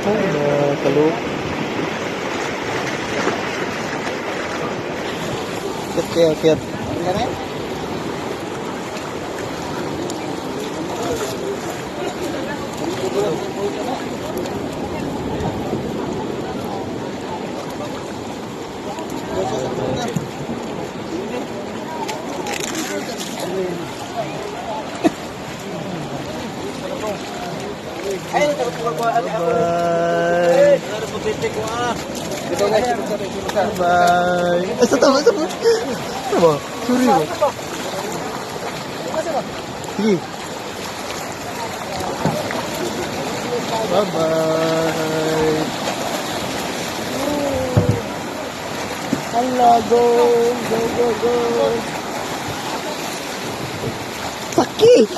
Ay, nakalok. Cute kayo, cute. Bye. Bye. Ay, sa tama, sa tama. Ano ba? Sorry ba? Sige. Bye-bye. Hala, go, go, go, go. Sakit!